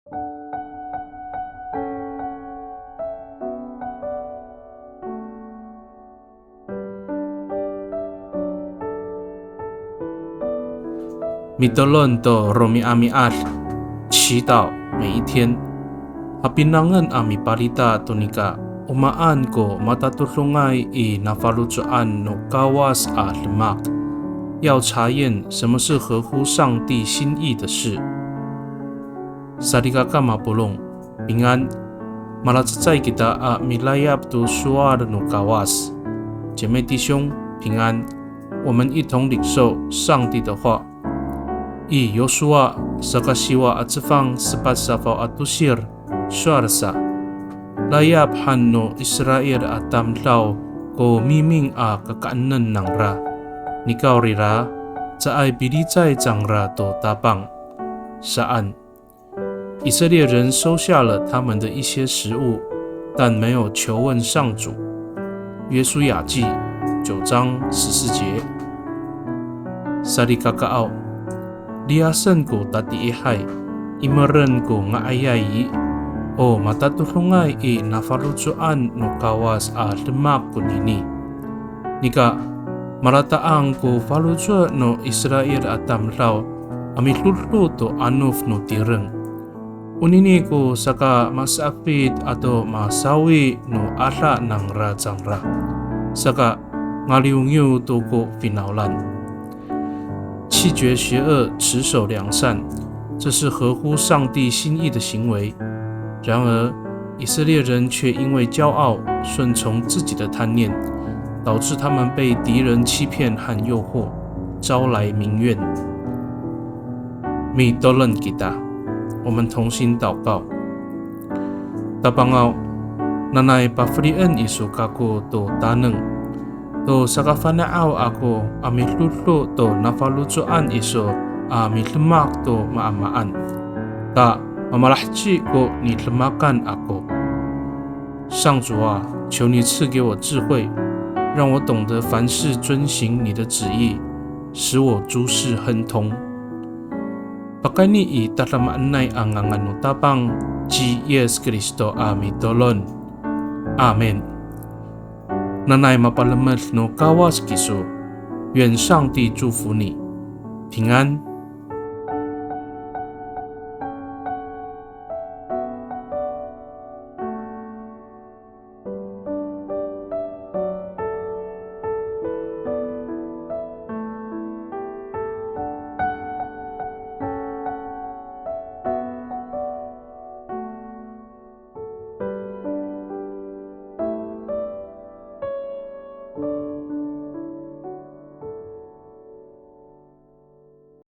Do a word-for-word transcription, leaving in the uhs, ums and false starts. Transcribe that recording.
Mitolon to romi'ami'ad, 祈祷每一天。Hapinangen a mipalita to nika o maan ko matatodongay i nafaloco'an no Kawas a demak, 要查验什么是合乎上帝心意的事。Salikaka mapolong, 平安。Malacecay kita a milayap to sowal no Kawas. 姐妹弟兄，平安。我们一同领受上帝的话。I Yosuwa saka siwa a cefang sepat safaw a tosir, sowal sa, layap han no Israil a tamdaw ko miming a kakaenen nangra. Nikawrira, caay pilicay cangra to Tapang, saan. 以色列人收下了他们的一些食物，但没有求问上主。约书亚记九章十四节。Salikakaaw, liyasen ko tatiihay, imeren ko nga'ayay i, o matatodongay i nafaloco'an no Kawas a demak konini. Nika, malata'ang ko faloco' no Israil a tamdaw a midodo to anof no tireng. Onini ko saka masafit ato masawi no ada nangra cangra. Saka ngaliwngiw to ko finawlan. 弃绝邪恶，持守良善，这是合乎上帝心意的行为。然而，以色列人却因为骄傲，顺从自己的贪念，导致他们被敌人欺骗和诱惑，招来民怨。Mitolon kita，我们同心祷告。Tapangaw, nanay pafelien iso kako to taneng, to sakafana'aw ako a midodo to nafaloco'an iso a midemak to maamaan. Ta mamalaheci ko nidemakan ako. 上主啊，求你赐给我智慧，让我懂得凡事遵行你的旨意，使我诸事亨通。Pakayni i tadamaanay a ngangan no Tapang ci Yis Kristo a mitolon. Amin. Nanay mapalemed no Kawas kiso. 愿上帝祝福你，平安。